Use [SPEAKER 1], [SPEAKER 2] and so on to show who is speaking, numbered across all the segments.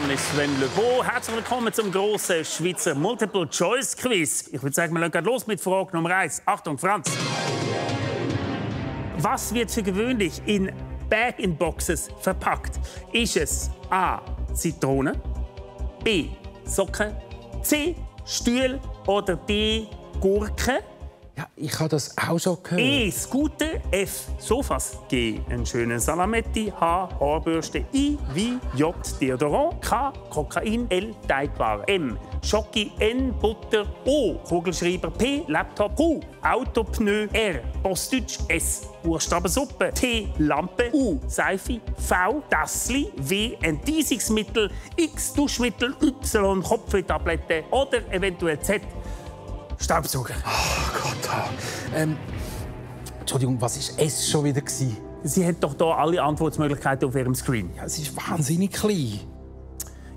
[SPEAKER 1] Name ist Sven Lebeau. Herzlich willkommen zum grossen Schweizer Multiple-Choice-Quiz. Ich würde sagen, wir legen los mit Frage Nummer 1. Achtung, Franz. Was wird für gewöhnlich in Bag-in-Boxes verpackt? Ist es A. Zitrone, B. Socken, C. Stühle oder D. Gurke?
[SPEAKER 2] Ja, ich habe das auch schon gehört.
[SPEAKER 1] E. Scooter, F. Sofas, G. Einen schönen Salametti, H. Haarbürste, I. wie J. Deodorant, K. Kokain, L. Teigwaren, M. Schoki, N. Butter, O. Kugelschreiber, P. Laptop, Q. Autopneu, R. Postdeutsch, S. Buchstabensuppe, T. Lampe, U. Seife, V. Tassli, W. Enteisungsmittel, X. Duschmittel, Y. Kopfwehtablette oder eventuell Z. Staubsauger.
[SPEAKER 2] Oh Gott. Entschuldigung, was war S schon wieder?
[SPEAKER 1] Sie hat doch hier alle Antwortmöglichkeiten auf ihrem Screen.
[SPEAKER 2] Ja, es ist wahnsinnig klein.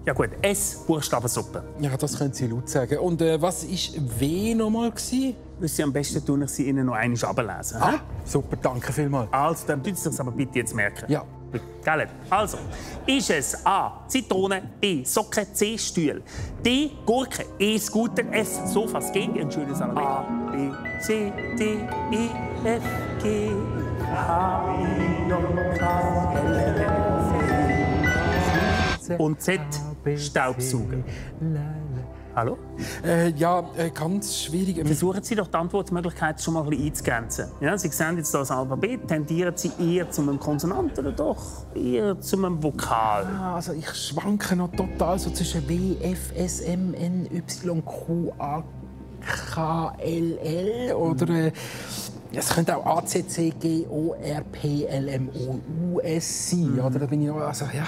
[SPEAKER 1] Ja gut, S, Buchstabensuppe.
[SPEAKER 2] Ja, das können Sie laut sagen. Und was war W nochmal?
[SPEAKER 1] Müssen Sie am besten tun, ich sie Ihnen noch einmal ablesen.
[SPEAKER 2] Ah, super, danke vielmals.
[SPEAKER 1] Also, dann müssen Sie sich aber bitte jetzt merken.
[SPEAKER 2] Ja.
[SPEAKER 1] Gell? Also, ist es A. Zitrone, B. Socken, C. Stühle, D. Gurke, E. Scooter, F. Sofas, G. Ein schönes Salametti. A, B, C, D, E, F, G, H, I, J, K, L, M, N, und Z. Staubsauger. Hallo?
[SPEAKER 2] Ganz schwierig.
[SPEAKER 1] Versuchen Sie doch die Antwortmöglichkeiten schon mal ein bisschen einzugrenzen. Ja, Sie sehen jetzt hier das Alphabet. Tendieren Sie eher zu einem Konsonant oder doch eher zu einem Vokal?
[SPEAKER 2] Also ich schwanke noch total so zwischen W, F, S, M, N, Y, Q, A, K, L, L oder es könnte auch A, C, C, G, O, R, P, L, M, O, U, S sein. Oder? Da bin ich noch, also, ja,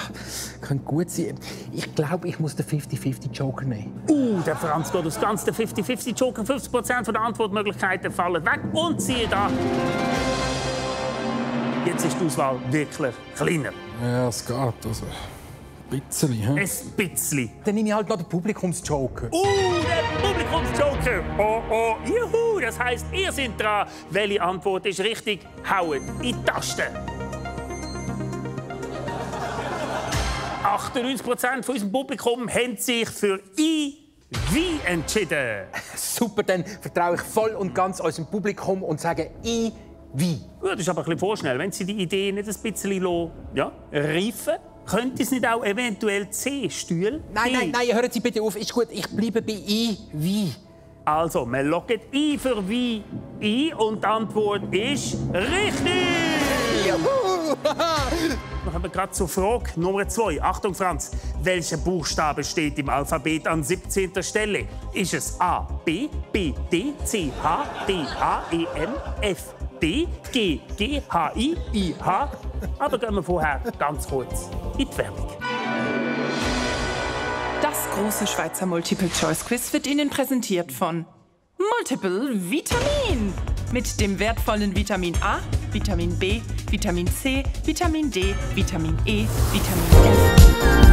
[SPEAKER 2] könnte gut sein. Ich glaube, ich muss den 50-50-Joker nehmen.
[SPEAKER 1] Der Franz geht aufs ganze 50-50-Joker. 50% der Antwortmöglichkeiten fallen weg. Und siehe da, jetzt ist die Auswahl wirklich kleiner.
[SPEAKER 2] Ja, es geht. Also, ein bisschen. He?
[SPEAKER 1] Ein bisschen.
[SPEAKER 2] Dann nehme ich halt noch den Publikumsjoker.
[SPEAKER 1] Der Publikumsjoker. Oh, juhu. Das heisst, ihr seid dran. Welche Antwort ist richtig? Haut in die Taste. 98% von unserem Publikum haben sich für I wie entschieden.
[SPEAKER 2] Super, dann vertraue ich voll und ganz unserem Publikum und sage I wie.
[SPEAKER 1] Ja, das ist aber ein bisschen vorschnell. Wenn Sie die Idee nicht ein bisschen reifen, könnte es nicht auch eventuell C, Stühle?
[SPEAKER 2] Nein, hören Sie bitte auf. Ist gut, ich bleibe bei I wie.
[SPEAKER 1] Also, wir loggen I für wie ein und die Antwort ist richtig!
[SPEAKER 2] Juhu!
[SPEAKER 1] Wir kommen gerade zur Frage Nummer 2. Achtung, Franz. Welcher Buchstabe steht im Alphabet an 17. Stelle? Ist es A, B, B, D, C, H, D, A, E, M, F, D, G, G, H, I, I, H? Aber gehen wir vorher ganz kurz in die Werbung.
[SPEAKER 3] Das große Schweizer Multiple-Choice-Quiz wird Ihnen präsentiert von Multiple Vitamin. Mit dem wertvollen Vitamin A, Vitamin B, Vitamin C, Vitamin D, Vitamin E, Vitamin F.